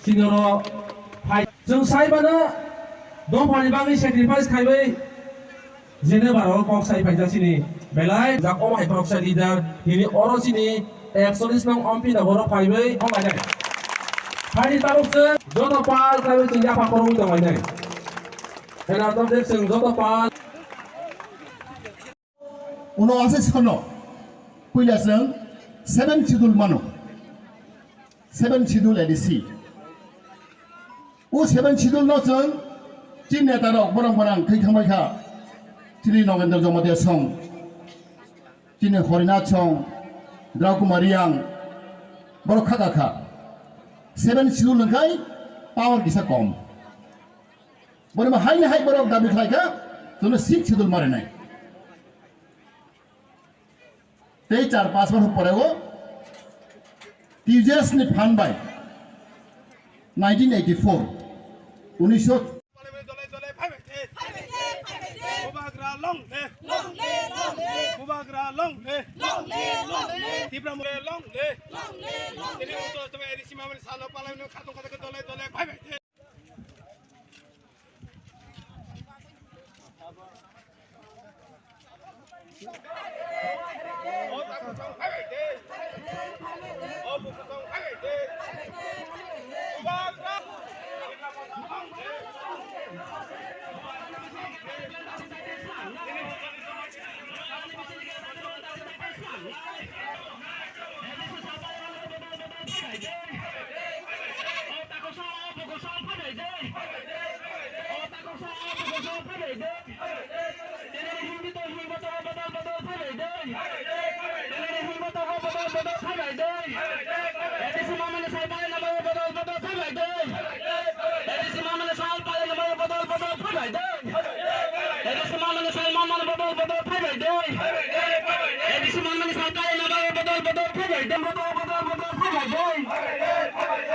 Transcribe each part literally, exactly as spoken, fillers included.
Chini oro phai, chwng sai mano, dophani bagwi sacrifice khaiwi Geneva o kok sai phaijak chini belai jak omo hai khoroksa leader, nini oro chini ekchollish nong M P nogoro phaiwi onglainai. Phaini tabuk chwng joto pal khaiwi chwng yapha khorokwi tonglainai. Ena tabuk chwng joto pal. Uno ase sono, puila chwng seven schedule mano, seven schedule A D C. O seven schedule no chwng chini neta rok borok borang thwi thangbai kha, chini Nogendra Jamatia song, chini Horinath song, Draukumar Riang, borok kha kha kha. Seven schedule hwnkhe power kisa kom. Borok haino hai borok dabi khlai kha, chwngno six schedule marinai. Tei char panch bosor pore o T J S ni phan bai nineteen eighty-four, unisho Bubagra long live! Long live, long live! Bubagra long live! Long live, long live! Tipra mo long live! Long live, long live! Tini uto tome eri sima mani salo palai no khatung khatung dole dole bhai bhai. A D C Mamani sal pale na bai bodol bodol phai bai de. A D C Mamani sal mamani bodol bodol phai bai de. A D C Mamani sal pale na bai bodol bodol phai bai de. Bodol bodol bodol phai bai de.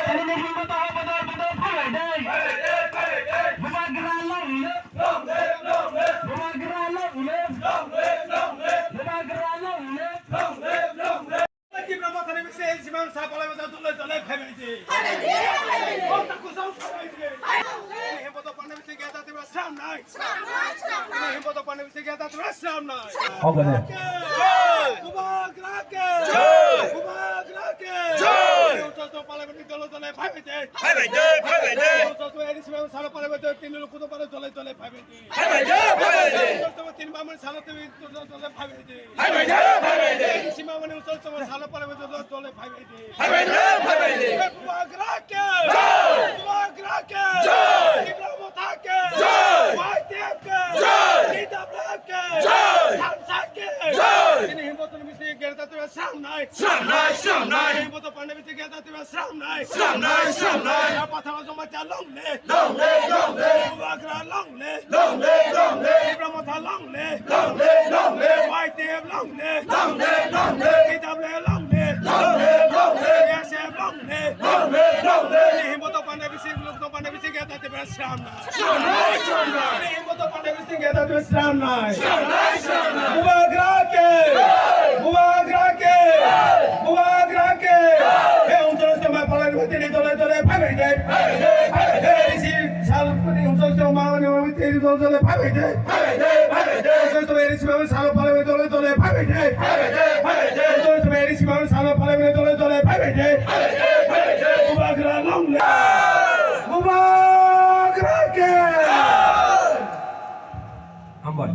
Tini ni himba to bodol bodol phai bai de. Bubagra long live. Bubagra long live. Bubagra long live. Tipra Mothani bising simang sa palai bajak dole dole phai bai de. Phai bai de, phai bai de. O taku song phai bai de. Phai bai de. Ini himbo to Panda bising geta Tipra sram nai. Sram nai, sram nai. Ini himbo to Panda bising geta Tipra sram nai. Oke de. Jai. Bubagra ke. Jai. Bubagra ke. Jai. Ini utos to palai bajak dole dole phai bai de. Phai bai de, phai bai de. Utos to ini simang sa palai bajak tini luku to palai dole dole phai bai de. Phai bai de, phai bai de. Utos to tini mamani salo tini dole dole phai bai de. Phai bai de, phai bai de. Sima mani usul tongma salo pale bai dole dole phai bai de. Phai bai de, phai bai de. Bubagra ke. Jai. Bubagra ke. Jai. Tipra Motha ke. Jai. Y T F ke. Jai. T W F ke. Jai. Thansa ke. Jai. Tini himbo tini bising geta Tipra sram nai. Sram nai, sram nai. Tini himbo to Panda bising geta Tipra sram nai. Sram nai, sram nai. Apa thang joma cha long live. Long live, long live. Bubagra long live. Long live, long live. Tipra Motha long live. Long live, long live. Y T F long live. Long live, long live. T W F long live. Long live, long live. T S F long live. Long live, long live. Ini himbo to Panda bising, luk to Panda bising geta Tipra sram nai. Sram nai, sram nai. Ini himbo to Panda bising geta Tipra sram nai. Sram nai, sram nai. Bubagra ke. Bubagra ke. Bubagra ke. He untros to ma palai tini dole dole phai bai de. Phai bai de, phai bai de. He isi sal tini untros to ma ni tini dole dole phai bai de. Phai bai de, phai bai de. Untros to eri sima salo palai dole dole phai bai de. Phai bai de, phai bai de. Untros to eri sima salo palai dole dole phai bai de. Phai bai de, phai bai de. Bubagra long live. Bubagra ke. Hambai.